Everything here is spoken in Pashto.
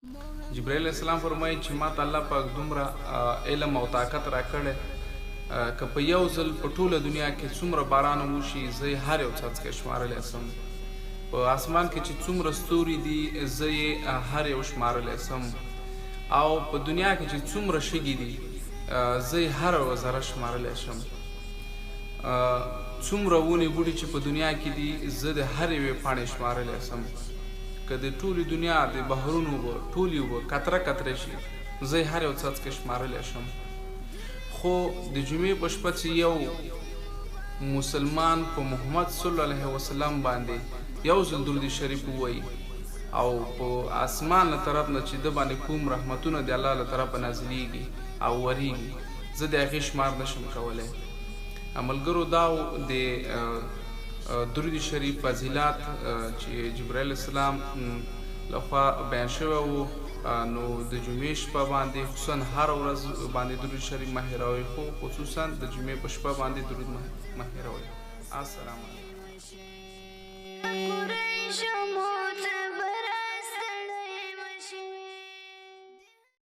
جبرائیل علیه السلام فرمایي چې ماته الله پاک دومره علم او طاقت راکړی، که په یو ځل په ټوله دنیا کې څومره باران وشي، زه یې هر یو څاڅکی شمارلی سم. په اسمان کې چې څومره ستوري دي، زه یې هر یو شمارلی سم، او په دنیا کې چې څومره شګې دي، زه یې هره یوه ذره شمارلی شم. څومره ونې بوټي چې په دنیا کې دي، زه د هرې یوې پاڼې شمارلی سم. که د ټولې دنیا د بحرونو اوبه ټولې اوبه قطره قطره شي، زه یې هر یو څاڅکی شمارلی شم. خو د جمعې په شپه چې یو مسلمان په محمد صلی الله علیه وسلم باندې یو ځل درود شریف ووایي، او په اسمان له طرف نه چې د باندې کوم رحمتونه د الله له طرفه نازلیږي او وریږي، زه د هغې شمار نشم کولی. ملګرو، دا د درود شریف فضیلات چې جبرائیل السلام لخوا بیان شوی وو. نو د جمعې شپه باندې، خصوصا هر ورځ باندې درود شریف مه هېروئ، خو خصوصا د جمعې په شپه باندې درود مه هېروئ. السلام علیکم.